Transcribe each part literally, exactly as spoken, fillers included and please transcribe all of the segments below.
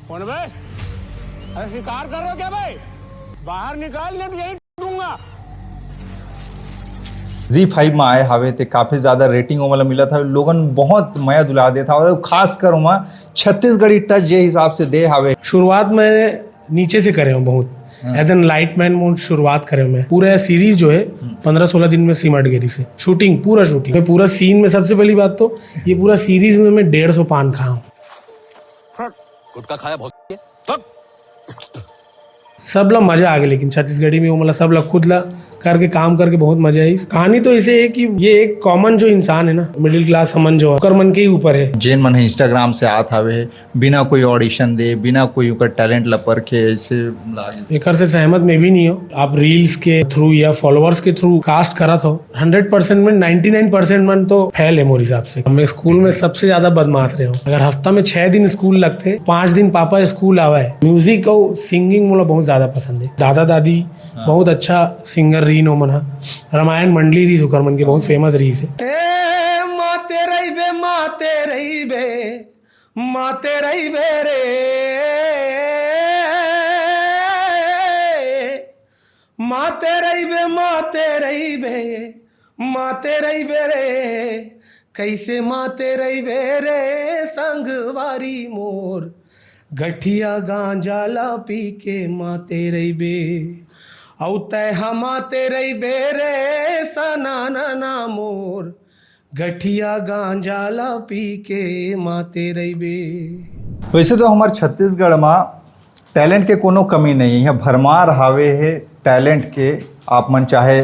कौन बे? अरे, शिकार कर रहे हो क्या बे? बाहर निकाल, नहीं तो यही दूंगा। जी फाइव में आए हावे ते काफी ज्यादा रेटिंग ओमन ला मिलत हवे, लोगन बहुत मया दुलार देत हवे और खासकर ओमा छत्तीसगढ़ी टच जे हिसाब से दे हावे। शुरुआत मैं नीचे से करे हूँ बहुत। As an light man mode शुरुआत करे हूँ मैं। पूरा सीरीज जो है पंद्रह सोलह दिन में सिमट गई से शूटिंग, पूरा शूटिंग में, पूरा सीन में। सबसे पहली बात तो ये पूरा सीरीज में मैं डेढ़ सौ पान खाया हूँ। गुटखा खाया बहुत। सब ला मजा आ गया, लेकिन छत्तीसगढ़ी में वो मतलब सब ला खुद ला करके काम करके बहुत मजा आई। कहानी तो ऐसे है कि ये एक कॉमन जो इंसान है ना, मिडिल क्लास हमन जो, ओकर मन के ही ऊपर है। जेन मन इंस्टाग्राम से आत हवे, बिना कोई ऑडिशन दे, बिना कोई ओकर टैलेंट ला परखे, ऐसे लागे। एकर से सहमत मैं भी नहीं हूँ। आप रील्स के थ्रू या फॉलोअर्स के थ्रू कास्ट करत हो, हंड्रेड परसेंट में नाइंटी नाइन परसेंट मन तो फेल है मोर हिसाब से। मैं स्कूल में सबसे ज्यादा बदमाश रहे हूँ। अगर हफ्ता में छह दिन स्कूल लगते, पांच दिन पापा स्कूल आवे। म्यूजिक और सिंगिंग मोला बहुत ज्यादा पसंद है। दादा दादी बहुत अच्छा सिंगर रही नो मन हा। रामायण मंडली रही ओकर मन के बहुत फेमस रही से। ए माते रहिबे, माते रहिबे, माते रहिबे रे। माते रहिबे, माते रहिबे, माते रहिबे रे। कैसे माते रहिबे रे संगवारी मोर, गठिया गांजा ला पी के माते रहिबे। औ तै हा माते रहिबे रे सनाना ना मोर, गठिया गांजा ला पी के माते रहिबे। वैसे तो हमार छत्तीसगढ़ में टैलेंट के कोनो कमी नहीं है, भरमार हावे है टैलेंट के। आप मन चाहे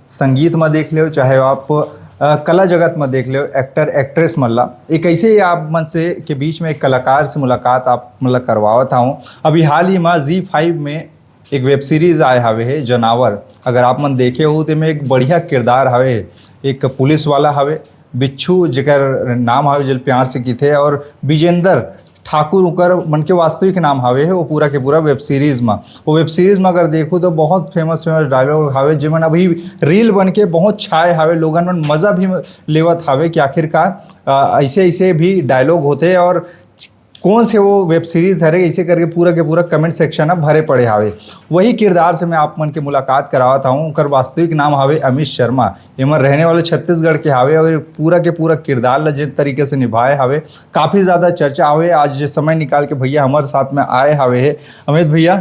संगीत में देख लो, चाहे आप अ, कला जगत में देख लो, एक्टर एक्ट्रेस मन ला। एक ऐसे ही आप मन से के बीच में एक कलाकार से मुलाकात आप मतलब करवावत हूँ। अभी हाल ही में जी फाइव में एक वेब सीरीज आए हावे है जनावर। अगर आप मन देखे हो तो में एक बढ़िया किरदार हावे, एक पुलिस वाला हावे बिच्छू, जेकर नाम हावे जेल प्यार से किथे, और विजेंदर ठाकुर ओकर मन के वास्तविक नाम हावे है। वो पूरा के पूरा वेब सीरीज में, वो वेब सीरीज में अगर देखो तो बहुत फेमस फेमस डायलॉग हावे, जेमन अभी रील बन के बहुत छाए हावे, लोगन मन मजा भी लेवत हावे कि आखिरकार अ, ऐसे ऐसे भी डायलॉग होते हैं और कौन से वो वेब सीरीज हरे, ऐसे करके पूरा के पूरा कमेंट सेक्शन अब भरे पड़े हावे। वही किरदार से मैं आप मन के मुलाकात करावत हूँ। ओकर वास्तविक नाम हावे अमित शर्मा। एमन रहने वाले छत्तीसगढ़ के हावे और पूरा के पूरा किरदार ला जिस तरीके से निभाए हावे, काफी ज्यादा चर्चा हावे। आज जे समय निकाल के भैया हमारे साथ में आए हावे है अमित भैया,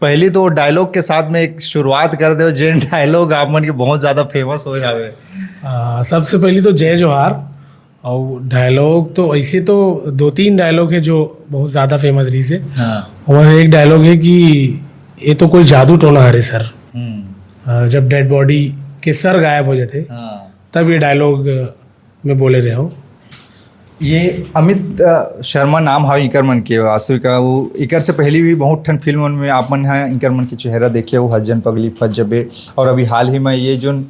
पहली तो डायलॉग के साथ में एक शुरुआत कर दो, जेन डायलॉग आप मन के बहुत ज्यादा फेमस हो हावे। आ, सबसे पहली तो जय जोहार। और डायलॉग तो ऐसे तो दो तीन डायलॉग है जो बहुत ज्यादा फेमस रही से। हाँ। वहाँ एक डायलॉग है कि ये तो कोई जादू टोना हरे सर। हम्म। आ, जब डेड बॉडी के सर गायब हो जाते हाँ। तब ये डायलॉग मैं बोले रहे हूँ। ये अमित अ, शर्मा नाम हावे इकर मन के, वास्तविक का वो इकर से पहले भी बहुत ठन फिल्म में आप मन हा इकर मन के चेहरा देखे हो, हज्जन पगली फजबे, और अभी हाल ही में ये जो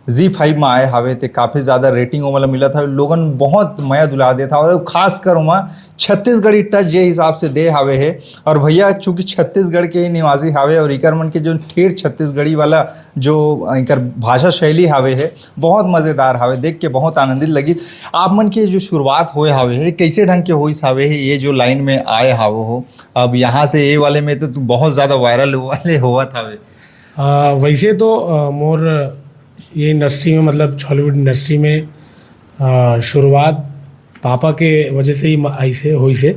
जी फाइव में आए हावे ते काफी ज्यादा रेटिंग ओमन ला मिलत हावे, लोगन बहुत मया दुलार देत हावे और खासकर ओमा छत्तीसगढ़ी टच जे हिसाब से दे हावे है। और भैया चूंकि छत्तीसगढ़ के ही निवासी हावे और इकर मन के जो ठेठ छत्तीसगढ़ी वाला जो इकर भाषा शैली हावे है बहुत मजेदार हावे, देख के बहुत आनंदित लगी। आप मन के जो शुरुआत होए हावे है कैसे ढंग के होइस हावे है, ये जो लाइन में आए हावे हो, अब यहाँ से ये वाले में तो तू बहुत ज्यादा वायरल वाले होवत हावे। आ, वैसे तो आ, मोर ये इंडस्ट्री में मतलब छॉलीवुड इंडस्ट्री में आ, शुरुआत पापा के वजह से ही म- आई से होई से।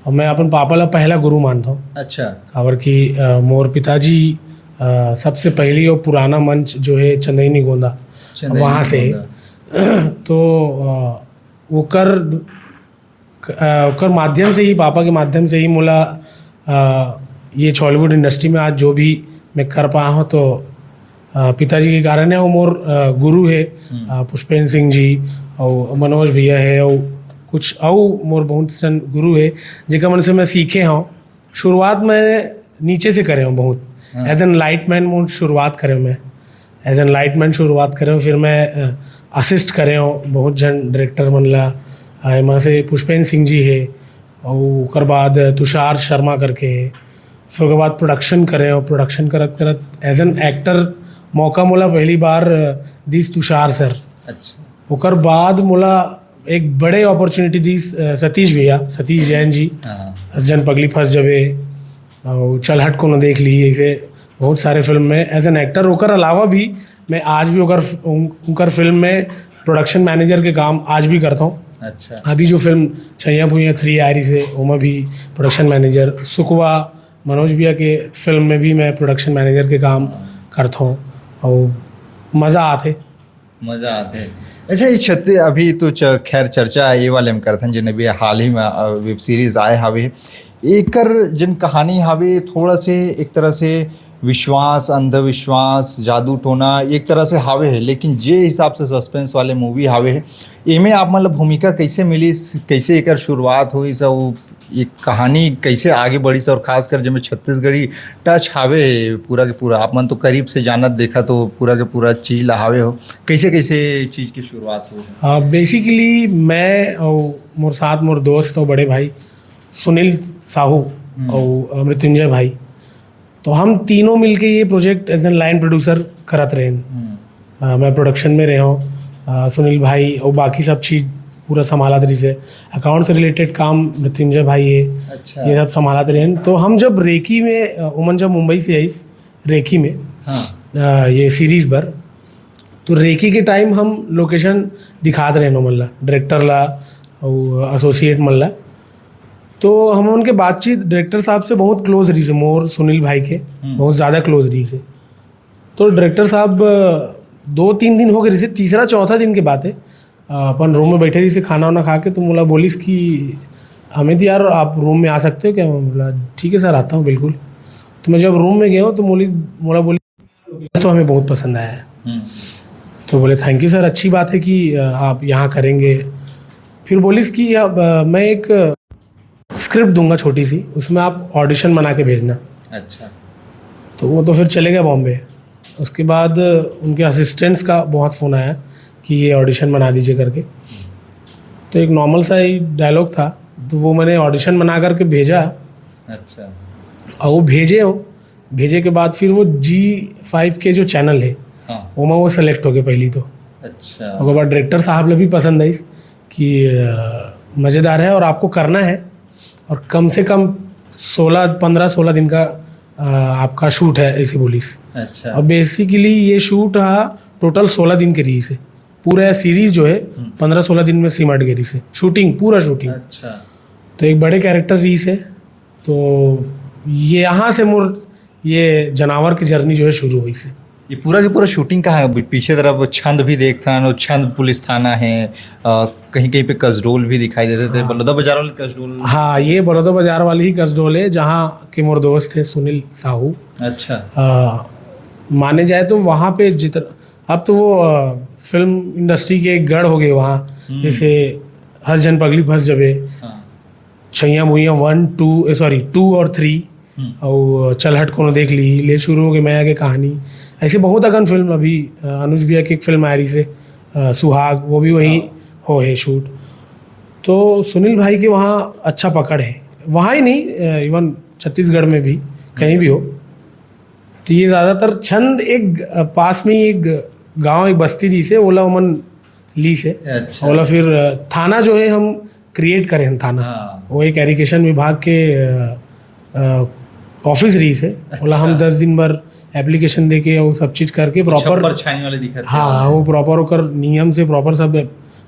और मैं अपन पापा ला पहला गुरु मानता हूँ। अच्छा। काबर कि आ, मोर पिताजी आ, सबसे पहली और पुराना मंच जो है चंदैनी गोंदा, वहाँ से है। तो आ, ओकर अ, ओकर माध्यम से ही, पापा के माध्यम से ही मोला अ, ये छॉलीवुड इंडस्ट्री में आज जो भी मैं कर पाया हूँ तो अ, पिताजी के कारण है। और मोर अ, गुरु है अ, पुष्पेंद्र सिंह जी और मनोज भैया है और कुछ और मोर बहुत जन गुरु है जेकर मन से मैं सीखे हूँ। शुरुआत मैं नीचे से करे हूँ बहुत। As an light man mode शुरुआत करे हूँ मैं। एज एन लाइट मैन शुरुआत करे हूँ, फिर मैं असिस्ट करे हूँ बहुत जन डायरेक्टर मन ला। अ, एमा से पुष्पेंद्र सिंह जी है और ओकर बाद तुषार शर्मा करके है। फिर ओकर बाद प्रोडक्शन करे हूँ। प्रोडक्शन करत करत एज एन एक्टर मौका मोला पहली बार अ, दिस तुषार सर। अच्छा। ओकर बाद मोला एक बड़े अपॉर्चुनिटी दी अ, सतीश भैया, सतीश जैन जी। हाँ। हस झन पगली फंस जबे, और चल हट कोनो देख ली, ऐसे बहुत सारे फिल्म में एज एन एक्टर। ओकर अलावा भी मैं आज भी ओकर उन- उनकर फिल्म में प्रोडक्शन मैनेजर के काम आज भी करता हूँ। अच्छा। अभी जो फिल्म छैया भुइया थ्री आ रही से, ओमा भी प्रोडक्शन मैनेजर, सुकवा, मनोज भैया के फिल्म में भी मैं प्रोडक्शन मैनेजर के काम करता हूँ और मज़ा आते। मजा आते। अच्छा, ये छत्तीस अभी तो च, खैर चर्चा ये वाले में करथन, जिन अभी हाल ही में वेब सीरीज आए हावे, एकर जिन कहानी हावे, थोड़ा से एक तरह से विश्वास, अंधविश्वास, जादू टोना एक तरह से हावे है, लेकिन जे हिसाब से सस्पेंस वाले मूवी हावे है, एमे आप मन ला भूमिका कैसे मिलिस, कैसे एकर शुरुआत होइस, अउ ये कहानी कैसे आगे बढ़िस, और खासकर जेमे छत्तीसगढ़ी टच हावे है पूरा के पूरा, आप मन तो करीब से जानत देखत हो पूरा के पूरा चीज ला हावे हो, कैसे कैसे चीज की शुरुआत हो? बेसिकली मैं और मोर साथ मोर दोस्त और बड़े भाई सुनील साहू और मृत्युंजय भाई, तो हम तीनों मिलके ये project as an line producer करत रहेन। अ, मैं प्रोडक्शन में रहे हूँ। अ, सुनील भाई और बाकी सब चीज पूरा संभालत रहिस हे। अकाउंट से रिलेटेड काम मृत्युंजय भाई है, अच्छा। ये सब संभालत रहेन। तो हम जब रेकी में, अ, ओमन जब मुंबई से आइस रेकी में, हाँ। अ, ये सीरीज बर, तो रेकी के टाइम हम लोकेशन दिखात रहेन ओमन ला, डायरेक्टर ला और एसोसिएट मन ला। तो हम उनके बातचीत डायरेक्टर साहब से बहुत क्लोज रहिस हे, मोर सुनील भाई के बहुत ज़्यादा क्लोज रहिस हे। तो डायरेक्टर साहब, अ, दो तीन दिन हो गए रहिस हे, तीसरा चौथा दिन के बात है, अ, अपन रूम में बैठे रहिस हे खाना वाना खा के, तो मोला बोलिस कि अमित यार, आप रूम में आ सकते हो क्या? मैं बोला ठीक है सर, आता हूँ बिल्कुल। तो मैं जब रूम में गया हूँ तो मोली मोला बोली तो हमें बहुत पसंद आया है। हम्म। तो बोले थैंक यू सर, अच्छी बात है कि अ, आप यहाँ करेंगे। फिर बोलिस कि अब, अ, मैं एक स्क्रिप्ट दूंगा छोटी सी, उसमें आप ऑडिशन बना के भेजना। अच्छा। तो वो तो फिर चले गए बॉम्बे। उसके बाद उनके असिस्टेंट्स का बहुत फ़ोन आया कि ये ऑडिशन बना दीजिए करके। तो एक नॉर्मल सा ही डायलॉग था, तो वो मैंने ऑडिशन बना करके भेजा। अच्छा। और वो भेजे हो, भेजे के बाद फिर वो जी फाइव के जो चैनल है, हाँ। ओमा वो सेलेक्ट हो गए पहली तो। अच्छा। ओकर बाद डायरेक्टर साहब ला भी पसंद आई कि अ, मज़ेदार है और आपको करना है, और कम से कम सोलह, पन्द्रह सोलह दिन का अ, आपका शूट है, ऐसी बोलिस। अच्छा। और बेसिकली ये शूट हा टोटल सोलह दिन के रहिस हे। पूरा सीरीज जो है पन्द्रह सोलह दिन में सिमट गई रहिस हे, शूटिंग, पूरा शूटिंग। अच्छा। तो एक बड़े कैरेक्टर रहिस हे, तो ये यहाँ से मोर ये जनावर की जर्नी जो है शुरू होइस हे। ये पूरा के पूरा शूटिंग कहाँ है? पीछे तरफ छंद भी देखथन, और छंद पुलिस थाना है, अ, कहीं कहीं पे कसडोल भी दिखाई देते थे, बलौदा बाजार वाले कसडोल। हाँ, ये बलौदा बाजार वाली ही कसडोल है, जहाँ के मोर दोस्त है सुनील साहू। अच्छा। अ, माने जाए तो वहाँ पे जितना, अब तो वो अ, फिल्म इंडस्ट्री के एक गढ़ हो गए वहाँ, जैसे हर जन पगली फंस जबे, हाँ। छैया भुइया वन, टू, सॉरी, टू और थ्री, हम्म। और चल हट कोनो देख ली, ले शुरू हो गई मया के कहानी। ऐसे बहुत अकन फिल्म अभी अ, अनुज भैया की एक फिल्म आ रही से अ, सुहाग, वो भी वहीं हो है शूट। तो सुनील भाई के वहाँ अच्छा पकड़ है, वहाँ ही नहीं, इवन छत्तीसगढ़ में भी कहीं भी हो। तो ये ज़्यादातर छंद एक अ, पास में ही एक गांव, एक बस्ती रहिस हे, ओला ओमन लीस हे। अच्छा। ओला फिर अ, थाना जो है हम क्रिएट करे हैं थाना। हाँ। वो एक एरिगेशन विभाग के ऑफिस रहिस हे, ओला हम अच्छा। दस दिन भर एप्लीकेशन दे के वो सब चीज करके प्रॉपर छप्पर छाई वाले दिखत हाँ, वो प्रॉपर ओकर नियम से प्रॉपर सब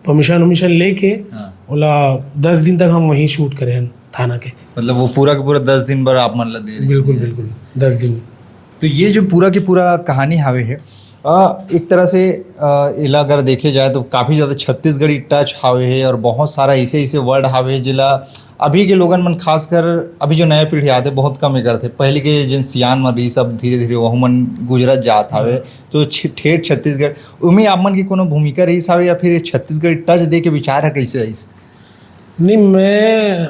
परमिशन उमिशन लेके हाँ। ओला दस दिन तक हम वहीं शूट करे हैं थाना के। मतलब वो पूरा के पूरा दस दिन भर आप मन ला दे रहे बिल्कुल हैं। बिल्कुल, दस दिन। तो ये जो पूरा के पूरा कहानी हावे है, अ, एक तरह से, अ, एला अगर देखे जाए तो काफ़ी ज़्यादा छत्तीसगढ़ी टच हावे है, और बहुत सारा ऐसे ऐसे वर्ड हावे जेला अभी के लोगन मन, खासकर अभी जो नया पीढ़ी आते, बहुत कम ये करते। पहले के जिन सियान मन रही, सब धीरे धीरे वहू मन गुजरत जात हावे। तो छ-, ठेठ छत्तीसगढ़, उमे आप मन के कोनो भूमिका रही हावे, या फिर ये छत्तीसगढ़ी टच दे के विचार है कैसे आइस? नहीं, मैं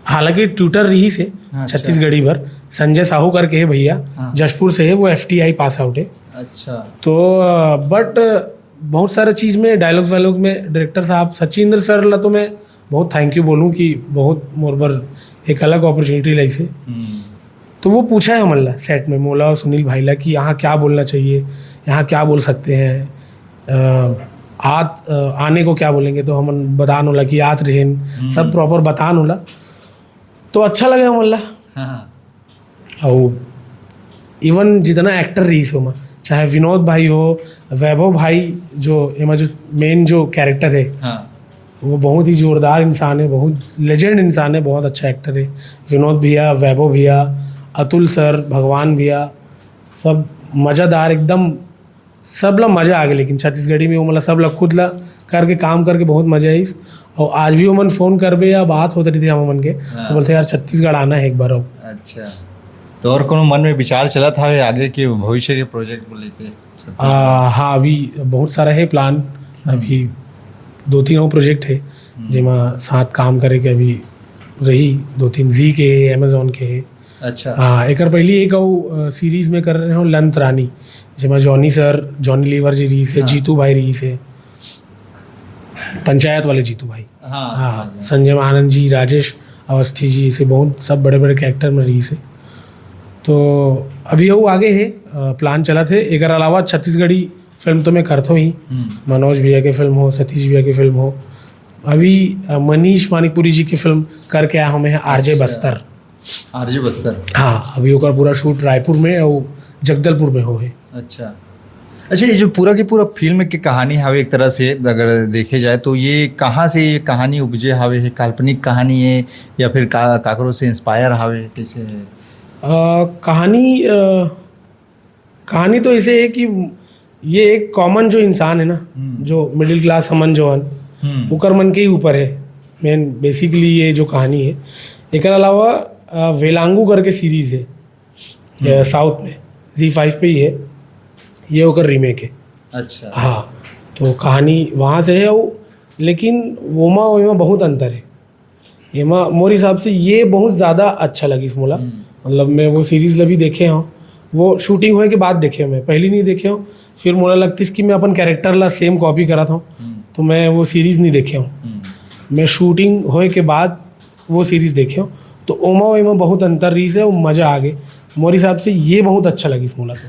हालांकि ट्यूटर रहिस हे अच्छा। छत्तीसगढ़ी बर, संजय साहू करके है भैया, हाँ। जशपुर से है, वो F T I pass out है। अच्छा। तो बट बहुत सारे चीज़ में, डायलॉग्स वायलॉग में डायरेक्टर साहब सचिंद्र सर ला तो मैं बहुत थैंक यू बोलूँ कि बहुत मोर बर एक अलग अपॉर्चुनिटी लाइस हे। तो वो पूछा है हमन ला सेट में, मोला और सुनील भाई ला, कि यहाँ क्या बोलना चाहिए, यहाँ क्या बोल सकते हैं। अ, आत, अ, आने को क्या बोलेंगे, तो हमन बतान ओला कि आत रहेन, सब प्रॉपर बतान ओला, तो अच्छा लगे हमन ला। हाँ, हाँ। अउ इवन जितना एक्टर रहिस ओमा, चाहे विनोद भाई हो, वैभव भाई, जो एमा जो मेन जो कैरेक्टर है, हाँ। वो बहुत ही जोरदार इंसान है, बहुत लेजेंड इंसान है, बहुत अच्छा एक्टर है। विनोद भैया, वैभव भैया, अतुल सर, भगवान भैया, सब मज़ेदार एकदम, सब ला मज़ा आ गया। लेकिन छत्तीसगढ़ी में वो मतलब सब ला खुद ला करके, काम करके बहुत मज़ा आइस। और आज भी ओमन फोन करबे या बात होत रहिथे हम मन के, हाँ। तो बोलथे, "यार, छत्तीसगढ़ आना है एक बार और।" अच्छा, तो और कोनो मन में विचार चलत हवे आगे के भविष्य के प्रोजेक्ट को लेके? आ, हाँ, अभी बहुत सारा है प्लान। अभी दो तीन और प्रोजेक्ट है, जेमा साथ काम करे के अभी रही। दो तीन जी के है, अमेजोन के है। अच्छा। हाँ, एकर पहली एक और, अ, सीरीज में कर रहे हो, लंत रानी, जेमा जॉनी सर, जॉनी लीवर जी रहिस है, हाँ। जीतू भाई रहिस है, पंचायत वाले जीतू भाई। हाँ, हाँ, समझ गया। संजय महानंद जी, राजेश अवस्थी जी, ऐसे बहुत सब बड़े बड़े कैरेक्टर में रहिस है। तो अभी वो आगे है, अ, प्लान चलत है। एकर अलावा छत्तीसगढ़ी फिल्म तो मैं करथो ही, हम्म। मनोज भैया के फिल्म हो, सतीश भैया के फिल्म हो, अभी, अ, मनीष मानिकपुरी जी की फिल्म करके आया हूँ मैं, आरजे अच्छा। बस्तर। आरजे बस्तर। हाँ, अभी ओकर पूरा शूट रायपुर में और जगदलपुर में हो है। अच्छा। अच्छा, ये जो पूरा की पूरा फिल्म की कहानी हवे, एक तरह से अगर देखे जाए, तो ये कहाँ से ये कहानी उपजे हवे है? काल्पनिक कहानी है या फिर का, काकरो से इंस्पायर हवे, कैसे है? अ, कहानी, अ, कहानी तो ऐसे है कि ये एक कॉमन जो इंसान है ना, हम्म। जो मिडिल क्लास हमन जो हन, हम्म। ओकर मन के ही ऊपर है मेन, बेसिकली ये जो कहानी है। एकर अलावा, अ, वेलांगू करके सीरीज है, अ, साउथ में, जी फाइव पे ही है, ये ओकर रीमेक है। अच्छा। हाँ, तो कहानी वहाँ से है वो, लेकिन वोमा ओमा बहुत अंतर है। एमा मोर हिसाब से ये बहुत ज़्यादा अच्छा लगिस मोला। मतलब मैं वो सीरीज ला भी देखे हूँ, वो शूटिंग होए के बाद देखे हूँ मैं, पहली नहीं देखे हूँ। फिर मोला लगतिस कि मैं अपन कैरेक्टर ला सेम कॉपी करत हूँ, तो मैं वो सीरीज नहीं देखे हूँ। मैं शूटिंग होए के बाद वो सीरीज देखे हूँ, तो ओमा एमा बहुत अंतर रहिस है, वो मज़ा आ गए। मोर हिसाब से ये बहुत अच्छा लगिस मोला तो।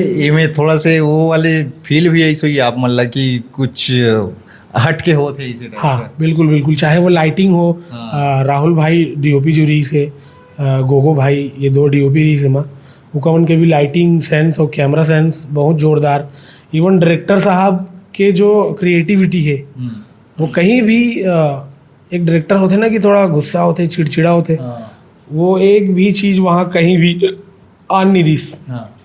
ये, ये में थोड़ा से वो वाले फील भी ऐसे ही आप मन ला कि कुछ हट के होत है इसे type हाँ, का। बिल्कुल, बिल्कुल। चाहे वो लाइटिंग हो, हाँ। अ, राहुल भाई डीओपी जो रहिस है, अ, गोगो भाई, ये दो डीओपी रहिस है माँ, उका मन के भी लाइटिंग सेंस और कैमरा सेंस बहुत जोरदार। इवन डायरेक्टर साहब के जो क्रिएटिविटी है, हम्म। वो कहीं भी, अ, एक डायरेक्टर होते ना कि थोड़ा गुस्सा होते, चिड़चिड़ा होते, हाँ। वो एक भी चीज़ वहाँ कहीं भी आन नहीं दिस। हाँ।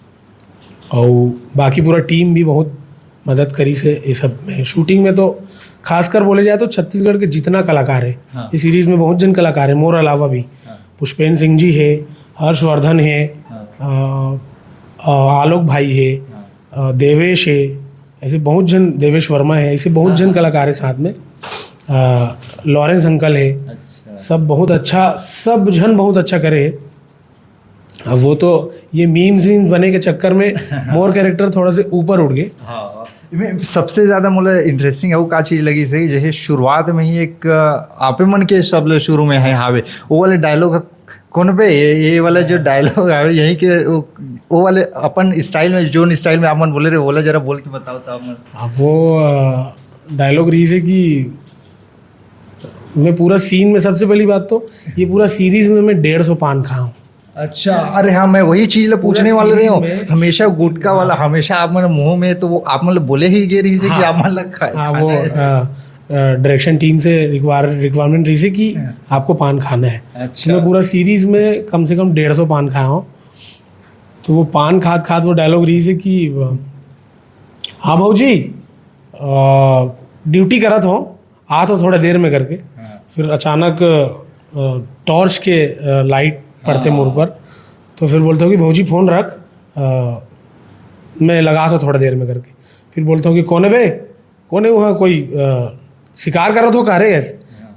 और बाकी पूरा टीम भी बहुत मदद करिस है ये सब में। शूटिंग में तो खासकर बोले जाए तो छत्तीसगढ़ के जितना कलाकार है, हाँ। इस सीरीज में बहुत जन कलाकार है, मोर अलावा भी। हाँ। पुष्पेंद्र सिंह जी है, हर्षवर्धन है, हाँ। अ, अ, आलोक भाई है, हाँ। अ, देवेश है, ऐसे बहुत जन, देवेश वर्मा है, ऐसे बहुत जन कलाकार है साथ में। अ, लॉरेंस अंकल है, अच्छा। सब बहुत अच्छा, सब जन बहुत अच्छा करे है। अब वो तो ये मीम्स वीम्स बने के चक्कर में मोर कैरेक्टर थोड़ा से ऊपर उठ गए। हाँ, मैं सबसे ज्यादा मोला इंटरेस्टिंग है वो का चीज लगी से, जैसे शुरुआत में ही एक, अ, आपे मन के सब ले शुरू में है हावे, वो वाले डायलॉग कौन पे ये, ये वाला जो डायलॉग है यही के वो, वो वाले अपन स्टाइल में, जोन स्टाइल में आप मन बोले रहे, वो वाला जरा बोल के बताओ तो आप मन। अब वो डायलॉग रहिस है कि मैं पूरा सीन में, सबसे पहली बात तो ये पूरा सीरीज में मैं डेढ़ सौ पान खाया हूँ। अच्छा, अरे हाँ, मैं वही चीज ला पूछने वाले रहे हूँ। हमेशा गुटखा वाला, हमेशा आप मन मुंह में, तो वो आप मन बोले ही गे रही से कि हाँ। आप मन ला खा- हाँ, खाना वो है। डायरेक्शन टीम से रिक्वायर रिक्वायरमेंट रही थी कि हाँ। आपको पान खाना है। अच्छा। तो मैं पूरा सीरीज में कम से कम डेढ़ सौ पान खाया हूँ। तो वो पान खात खात वो डायलॉग रही थी कि, "हाँ भाजी, ड्यूटी करत हो, आ तो थोड़ा देर में," करके। हाँ। फिर अचानक टॉर्च के लाइट पड़ते हाँ। मुंह पर, तो फिर बोलता हूँ कि, "भौजी, फोन रख, अ, मैं लगा था थोड़ा देर में," करके। फिर बोलता हूँ कि, "कौन है बे, कौन है वहाँ, कोई अ, शिकार करत हो का रे?"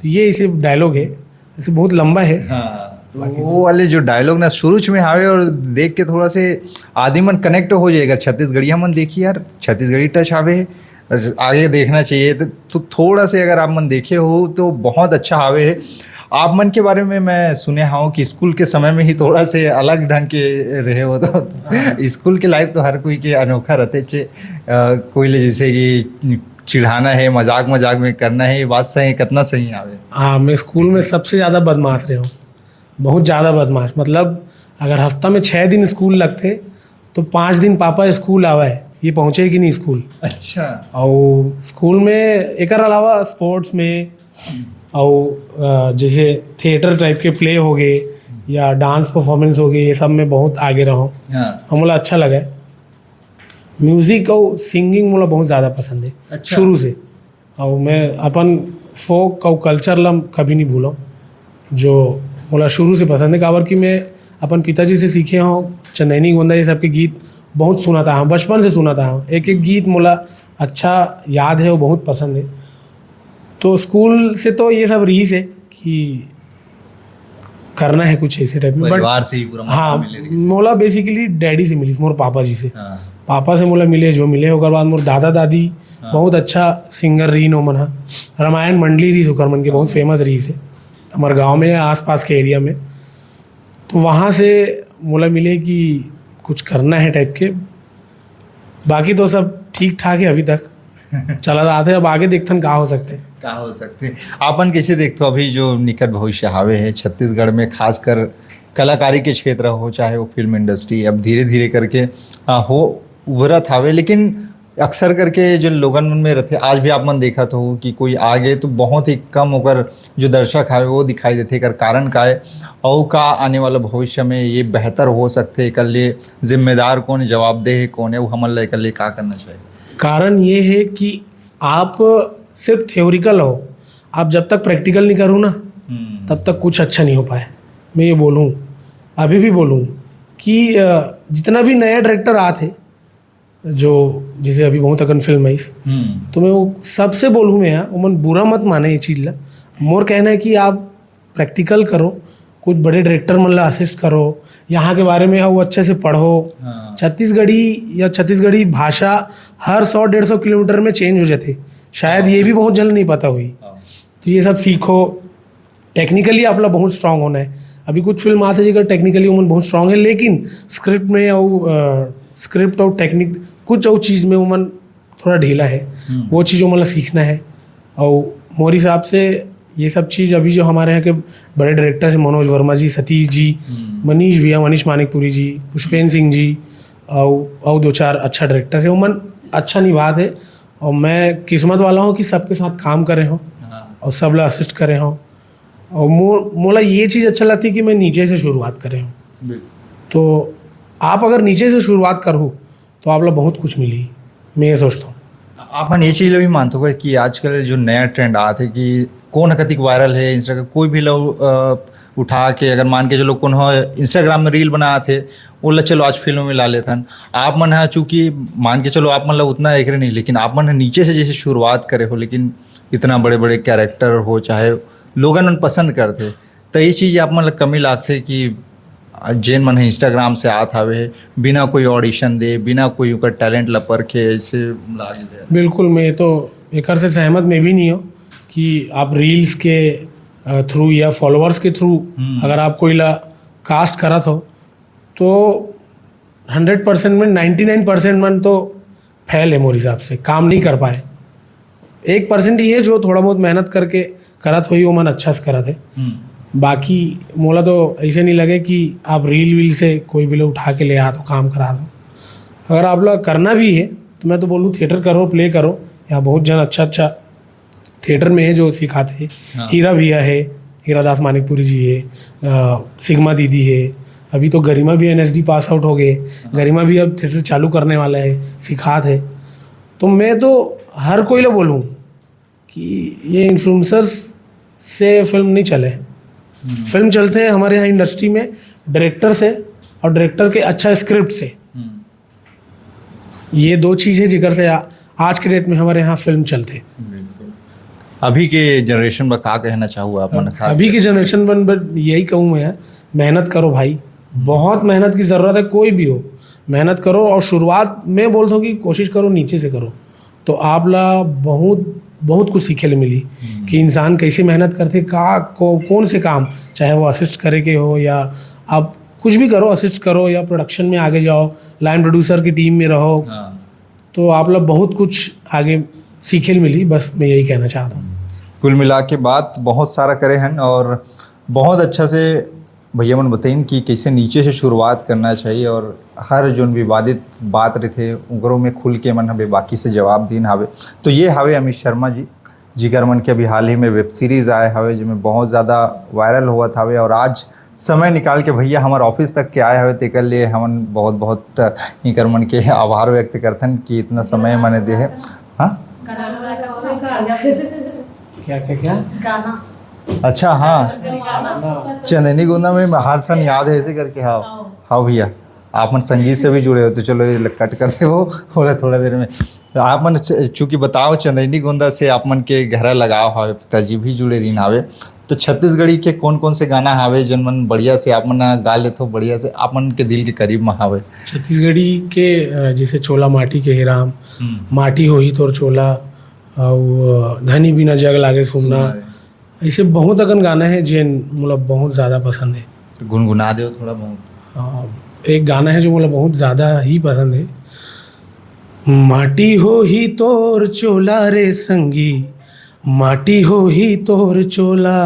तो ये इसे डायलॉग है, इसे बहुत लंबा है। हाँ, तो वो वाले जो डायलॉग ना शुरू में आवे और देख के थोड़ा से आदमी मन कनेक्ट हो जाएगा। छत्तीसगढ़िया मन देखिए यार, छत्तीसगढ़ी टच आवे है, आगे देखना चाहिए। तो, तो थोड़ा से अगर आप मन देखे हो तो बहुत अच्छा आवे है। आप मन के बारे में मैं सुने हूँ कि स्कूल के समय में ही थोड़ा से अलग ढंग के रहे हो, तो स्कूल के लाइफ तो हर कोई के अनोखा रहते चे। अ, कोई ले जैसे कि चिढ़ाना है, मजाक मजाक में करना है, ये बात सही, कितना सही आवे? हाँ, मैं स्कूल में सबसे ज़्यादा बदमाश रहे हूँ, बहुत ज़्यादा बदमाश। मतलब, अगर हफ्ता में छः दिन स्कूल लगते, तो पाँच दिन पापा स्कूल आवे, ये पहुँचे कि नहीं स्कूल। अच्छा। और स्कूल में एकर अलावा स्पोर्ट्स में और अ, जैसे थिएटर टाइप के प्ले हो गए या डांस परफॉर्मेंस हो गए, ये सब में बहुत आगे रहो। हाँ। हमला अच्छा लगे। म्यूजिक और सिंगिंग मोला बहुत ज़्यादा पसंद है अच्छा। शुरू से। और मैं अपन फोक और कल्चर ला कभी नहीं भूलो, जो मोला शुरू से पसंद है। काबर कि मैं अपन पिताजी से सीखे हूँ, चंदैनी गोंदा ये सब के गीत बहुत सुना था, हाँ, बचपन से सुना था, हाँ। एक एक गीत मोला अच्छा याद है, वो बहुत पसंद है। तो स्कूल से तो ये सब रहीस है कि करना है कुछ ऐसे टाइप में, but परिवार से ही पूरा मौका हाँ, मिले रहीस। मोला बेसिकली डैडी से मिलीस, मोर पापा जी से। हाँ। पापा से मोला मिले जो मिले, ओकर बाद मोर दादा दादी हाँ। बहुत अच्छा सिंगर रहीन ओमन ह। रामायण मंडली रहीस ओकर मन के, बहुत फेमस रहीस है हमारे गांव में, आसपास के एरिया में। तो वहाँ से मोला मिले कि कुछ करना है टाइप के। बाकी तो सब ठीक ठाक है अभी तक, चला रहा था। अब आगे देखथन का हो सकते। का हो सकते। आपन कैसे देखथो अभी जो निकट भविष्य हावे है छत्तीसगढ़ में, खासकर कलाकारी के क्षेत्र हो चाहे वो फिल्म इंडस्ट्री, अब धीरे धीरे करके आ, हो उभरत हावे, लेकिन अक्सर करके जो लोगन मन में रहते, आज भी आप मन देखत हो कि कोई आगे तो बहुत ही कम ओकर जो दर्शक हावे वो दिखाई देथे। एकर कारण का है और का आने वाला भविष्य में ये बेहतर हो सकथे, एकर लिए जिम्मेदार कौन, जवाबदेह कौन है, वो हमन ला एकर लिए का करना चाहिए? कारण ये है कि आप सिर्फ थ्योरिकल हो, आप जब तक प्रैक्टिकल नहीं करो ना, हम्म। तब तक कुछ अच्छा नहीं हो पाए। मैं ये बोलूँ, अभी भी बोलूँ कि अ, जितना भी नया डायरेक्टर आत है, जो जैसे अभी बहुत अकन फिल्म आई, हम्म। तो मैं वो सबसे बोलूँ मैं यहाँ, उमन बुरा मत माने ये चीज़ ला। मोर कहना है कि आप प्रैक्टिकल करो, कुछ बड़े डायरेक्टर मन ला असिस्ट करो, यहाँ के बारे में वो अच्छे से पढ़ो। हाँ। छत्तीसगढ़ी या छत्तीसगढ़ी भाषा हर सौ डेढ़ सौ किलोमीटर में चेंज हो जाते, शायद ये भी बहुत जन नहीं पता हुई। हाँ। तो ये सब सीखो, टेक्निकली आप ला बहुत स्ट्रांग होना है। अभी कुछ फिल्म आते जेकर टेक्निकली उमन बहुत स्ट्रांग है, लेकिन स्क्रिप्ट में और स्क्रिप्ट और टेक्निक कुछ और चीज़ में उमन थोड़ा ढीला है, हम्म। वो चीज़ उमन ला सीखना है। और मोर हिसाब से ये सब चीज़ अभी जो हमारे यहाँ के बड़े डायरेक्टर हैं, मनोज वर्मा जी, सतीश जी, हम्म। मनीष भैया, मनीष मानिकपुरी जी, पुष्पेंद्र सिंह जी, और और दो चार अच्छा डायरेक्टर है, उमन अच्छा निभात है। और मैं किस्मत वाला हूँ कि सबके साथ काम करे हो हाँ। और सब ला असिस्ट करे हो। और मो मोला ये चीज़ अच्छा लगती है कि मैं नीचे से शुरुआत करे हूँ। बिल्कुल। तो आप अगर नीचे से शुरुआत करो तो आप ला बहुत कुछ मिली, मैं ये सोचता हूँ। आप मन ये चीज़ ला भी मानथो कि आजकल जो नया ट्रेंड आत है कि कौन ह कतिक वायरल है, इंस्टाग्राम कोई भी लोग अ, उठा के, अगर मान के चलो कौन हो इंस्टाग्राम में रील बनात है, ओला चलो आज फिल्म में ला लेथन। आप मन ह चूंकि मान के चलो आप मन ला उतना एकरे नहीं, लेकिन आप मन ह नीचे से जैसे शुरुआत करे हो, लेकिन इतना बड़े बड़े कैरेक्टर हो चाहे लोगन मन पसंद करथे, तो ये चीज़ आप मन ला कमी लागथे कि जेन मन ह इंस्टाग्राम से आत हवे, बिना कोई ऑडिशन दे, बिना कोई ओकर टैलेंट ला परखे, ऐसे लागे। बिल्कुल, मैं तो एकर से सहमत मैं भी नहीं हूँ कि आप रील्स के थ्रू या फॉलोअर्स के थ्रू हम्म। अगर आप कोई ला कास्ट करत हो तो हंड्रेड परसेंट में नाइन्टी नाइन परसेंट मन तो फेल है मोर हिसाब से, काम नहीं कर पाए। एक परसेंट ही है जो थोड़ा बहुत मेहनत करके करत होई, वो मन अच्छा से करत है। हम्म। बाकी मोला तो ऐसे नहीं लगे कि आप रील वील से कोई भी लोग उठा के ले आ दो, काम करा दो। अगर आप लोग करना भी है तो मैं तो बोलूँ थिएटर करो, प्ले करो, यहाँ बहुत जन अच्छा अच्छा थिएटर में है जो सिखाते हैं। हाँ। हीरा भैया है, हीरा दास मानिकपुरी जी है, अ, सिग्मा दीदी है, अभी तो गरिमा भी एनएसडी पास आउट हो गए। गरिमा भी अब थिएटर चालू करने वाला है, सिखात है। तो मैं तो हर कोई ला बोलूँ कि ये इन्फ्लुएंसर्स से फिल्म नहीं चले। फिल्म चलते हैं हमारे यहाँ इंडस्ट्री में डायरेक्टर से, और डायरेक्टर के अच्छा स्क्रिप्ट से। हम्म। ये दो चीज़ है जिकर से आ, आज के डेट में हमारे यहाँ फिल्म चलते। बिल्कुल। अभी के जनरेशन पर का कहना चाहूँ आप मन खास अभी के जनरेशन पर बस यही कहूँ मैं, मेहनत करो भाई, बहुत मेहनत की ज़रूरत है। कोई भी हो, मेहनत करो। और शुरुआत मैं बोलता हूँ कि कोशिश करो, नीचे से करो, तो आप ला बहुत बहुत कुछ सीखे ले मिली कि इंसान कैसे मेहनत करते, का को, कौन से काम, चाहे वो असिस्ट करे के हो या आप कुछ भी करो, असिस्ट करो या प्रोडक्शन में आगे जाओ, लाइन प्रोड्यूसर की टीम में रहो, हाँ। तो आप ला बहुत कुछ आगे सीखे ल मिली, बस मैं यही कहना चाहता हूँ। कुल मिला के बात बहुत सारा करे हन और बहुत अच्छा से भैया मन बताइन कि कैसे नीचे से शुरुआत करना चाहिए और हर जोन विवादित बात रहिथे ओकरो में खुल के मन हवे बाकी से जवाब दीन हवे। तो ये हवे अमित शर्मा जी, जिकर मन के अभी हाल ही में वेब सीरीज आए हवे, जेमे बहुत ज़्यादा वायरल होवत हवे और आज समय निकाल के भैया हमर ऑफिस तक के आए हवे, तेकर लिए हमन बहुत बहुत इकर मन के आभार व्यक्त करथन कि इतना समय मने दे हे। हाँ, क्या क्या क्या? अच्छा, हाँ, चंदैनी गोंदा में हर ठन याद है ऐसे करके। हाँ, हाँ भैया, आप मन संगीत से भी जुड़े हो, तो चलो ये कट कर दे वो थोड़ा थोड़ा देर में। तो आप मन च-, चूंकि बताओ चंदैनी गोंदा से आप मन के गहरा लगाव हवे, पिताजी भी जुड़े रहिन हवे, तो छत्तीसगढ़ी के कौन कौन से गाना हवे जन मन बढ़िया से आप मन गा लेथो, बढ़िया से आप मन के दिल के करीब में हवे? छत्तीसगढ़ी के अ, जैसे चोला माटी के हे राम, हम्म। माटी होही तोर चोला, अउ अ, धनी बिना जग लागे सुनना। सुनना है। ऐसे बहुत अकन गाना है जेन मोला बहुत ज़्यादा पसंद है। तो गुनगुना दो थोड़ा बहुत। अ, एक गाना है जो मोला बहुत ज़्यादा ही पसंद है। माटी होही तोर चोला रे संगी, माटी होही तोर चोला,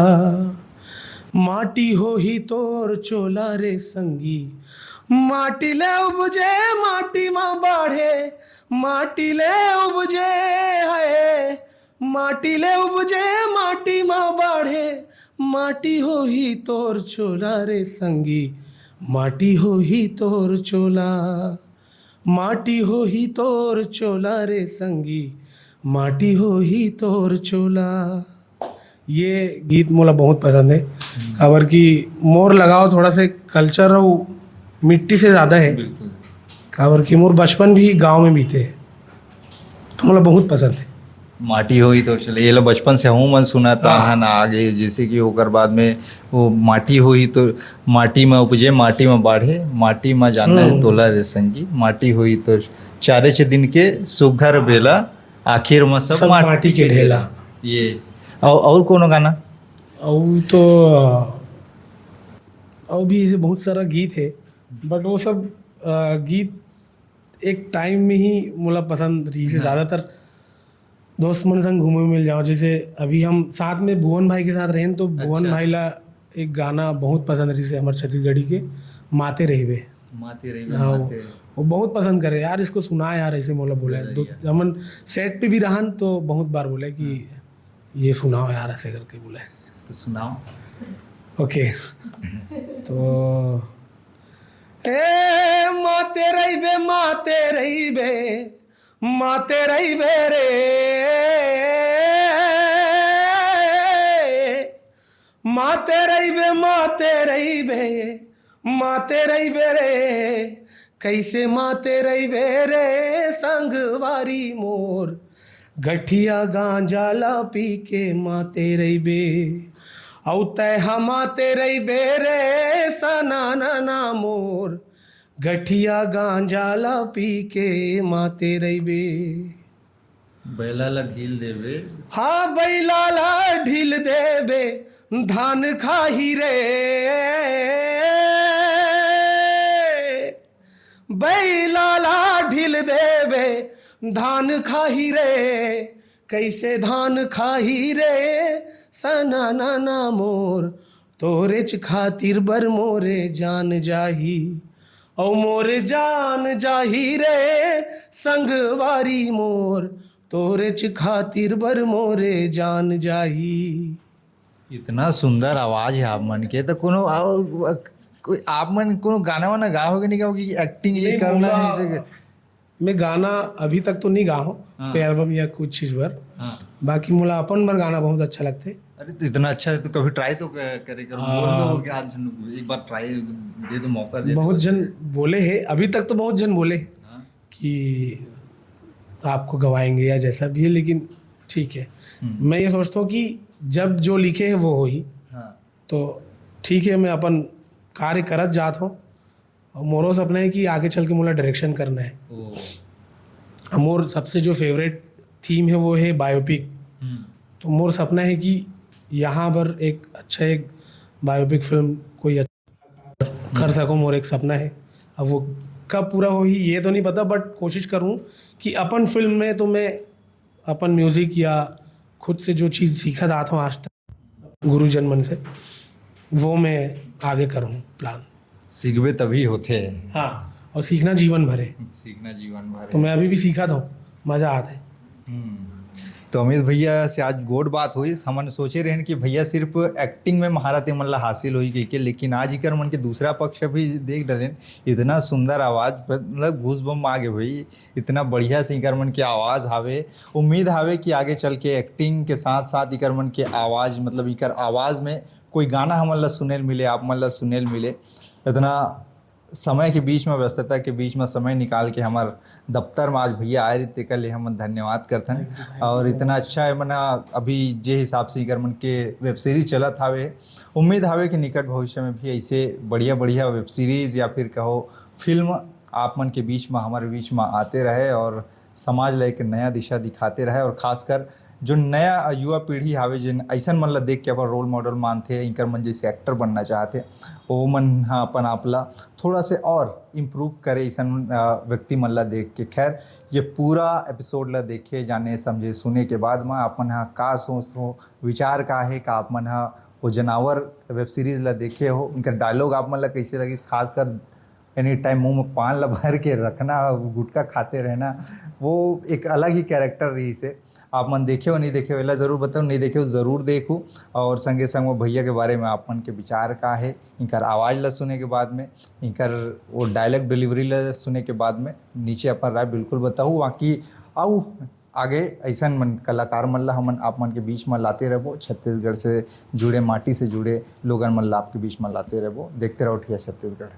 माटी होही तोर चोला रे संगी। माटी ले उपजे, माटी मा बाढ़े, माटी ले उपजे है, माटी ले उपजे, माटी मा बाढ़े, माटी होही तोर चोला रे संगी, माटी होही तोर चोला, माटी होही तोर चोला रे संगी, माटी होही तोर चोला। ये गीत मोला बहुत पसंद है, काबर कि मोर लगाव थोड़ा से कल्चर अउ मिट्टी से ज़्यादा है, बिल्कुल। काबर कि मोर बचपन भी गांव में बीते है, तो मोला बहुत पसंद है। माटी होही तो चले, ये लो बचपन से हूँ मन सुना था हाँ। है ना आगे, जैसे कि ओकर बाद में वो माटी होही तो माटी में उपजे, माटी में बाढ़े, माटी में जानना है हम्म। तोला रे संगी, माटी होही तो चारे छे दिन के सुघर बेला, आखिर में सब सब माटी माटी के ढेला। ये और, और कोनो गाना? और तो अ, और भी ऐसे बहुत सारा गीत है, बट वो सब अ, गीत एक टाइम में ही मोला पसंद रही से। ज़्यादातर दोस्त मन संग घूमे मिल जाओ, जैसे अभी हम साथ में भुवन भाई के साथ रहेन तो भुवन अच्छा। भाई ला एक गाना बहुत पसंद रही से हमर छत्तीसगढ़ी के, माते रहिबे। माते रहिबे, हाँ, वो, माते। वो बहुत पसंद करे यार, इसको सुना यार, ऐसे मोला बोला है। बोला दो, यार। हमन सेट पे भी रहन तो बहुत बार बोला है कि ये सुनाओ यार, ऐसे करके बोला है। तो सुनाओ। ओके। तो ए माते रहिबे, माते रहिबे, माते रहिबे रे, माते रहिबे, माते रहिबे, माते रहिबे रे। कैसे माते रहिबे रे संगवारी मोर, गठिया गांजा ला पी के माते रहिबे। अउ तै हा माते रहिबे रे सनाना मोर, गठिया गांजा ला पी के माते रहिबे। बैला ला ढील देबे। हाँ, बैला ला ढील देबे, धान खाही रे। बैला ला ढील देबे, धान खाही रे। कैसे धान खाही रे सनाना मोर, तोरेच खातिर बर मोरे जान जाही। अउ मोरे जान जाही रे संगवारी मोर, तोरेच खातिर बर मोरे जान जाही। इतना सुंदर आवाज है आप मन के, तो कोनो और कोई आप मन कोनो गाना वाना गा होगे नहीं, क्या होगे कि एक्टिंग ये नहीं, करना है मोला- इसे? मैं गाना अभी तक तो नहीं गा हूँ, हाँ। कोई एल्बम या कुछ चीज़ पर। हाँ। बाकी मोला अपन बर गाना बहुत अच्छा लगता है। अरे तो इतना अच्छा है तो कभी ट्राई तो क-, करे करो। बोल दो कि आज एक बार ट्राई दे दो, मौका दे दो। बहुत जन बोले हैं, अभी तक तो बहुत जन बोले हैं हाँ। कि आपको गवाएंगे या जैसा भी है, लेकिन ठीक है। मैं ये सोचता हूँ कि जब जो लिखे है वो होही, हाँ। तो ठीक है, मैं अपन कार्य करत जात हूँ। और मोरो सपना है कि आगे चल के मोला डायरेक्शन करना है। ओ। और मोर सबसे जो फेवरेट थीम है वो है बायोपिक। हम्म। तो मोर सपना है कि यहाँ पर एक अच्छा एक बायोपिक फिल्म कोई अच्छा कर सकूँ, मोर एक सपना है। अब वो कब पूरा होही ये तो नहीं पता, बट कोशिश करूँ कि अपन फिल्म में तो मैं अपन म्यूजिक या खुद से जो चीज़ सीखत आत हूँ आज तक गुरुजन मन से, वो मैं आगे करूँ प्लान। सीखबे तभी होथे। हाँ, और सीखना जीवन भर है। सीखना जीवन भर तो मैं अभी भी सीखत हूँ, मज़ा आत है। तो अमित भैया से आज गोठ बात होइस। हमन सोचे रहेन कि भैया सिर्फ एक्टिंग में महारत मन ला हासिल होही कहिके, लेकिन आज इकर मन के दूसरा पक्ष भी देख डरेन। इतना सुंदर आवाज़, मतलब गूजबम्प आ गे भाई। इतना बढ़िया से इकर मन के आवाज़ हावे। उम्मीद हावे कि आगे चल के एक्टिंग के साथ साथ इकर मन के आवाज़, मतलब इकर आवाज़ में कोई गाना हमन ला सुने ल मिले, आप मन ला सुने ल मिले। इतना समय के बीच में, व्यस्तता के बीच में समय निकाल के हमर दफ्तर में आज भैया आए रहिस, तेकर ले हमन धन्यवाद करथन। और इतना अच्छा है मना, अभी जे हिसाब से इकर मन के वेब सीरीज चलत हावे, उम्मीद हावे कि निकट भविष्य में भी ऐसे बढ़िया बढ़िया वेब सीरीज या फिर कहो फिल्म आप मन के बीच में, हमारे बीच में आते रहे और समाज ला एक नया दिशा दिखाते रहे। और खासकर जो नया युवा पीढ़ी हावे, जिन ऐसन मन ला देख के अपन रोल मॉडल मानथे, इनकर मन जैसे एक्टर बनना चाहथे, वो मन ह अपन आप ला थोड़ा से और इम्प्रूव करे ऐसन अ, व्यक्ति मन ला देख के। खैर, ये पूरा एपिसोड ला देखे, जाने, समझे, सुने के बाद में आप मन ह का सोच हो, विचार का है, का आप मन ह वो जनावर वेब सीरीज ला देखे हो, इनकर डायलॉग आप मन ला कैसे लगिस, खासकर एनी टाइम मुंह में पान ला भर के रखना, गुटखा खाते रहना, वो एक अलग ही कैरेक्टर रहिस हे। आप मन देखे हो, नहीं देखे हो, एला जरूर बताओ, नहीं देखे हो, जरूर देखो। और संगे संग वो भैया के बारे में आप मन के विचार का है, इनकर आवाज़ ला सुने के बाद में, इनकर वो डायलॉग डिलीवरी ला सुने के बाद में नीचे अपन राय बिल्कुल बताओ। बाकी अउ आगे ऐसन मन कलाकार मन ला हमन आप मन के बीच में लाते रहबो, छत्तीसगढ़ से जुड़े, माटी से जुड़े लोगन मन ला आपके बीच में लाते रहबो। देखते रहो ठिया छत्तीसगढ़।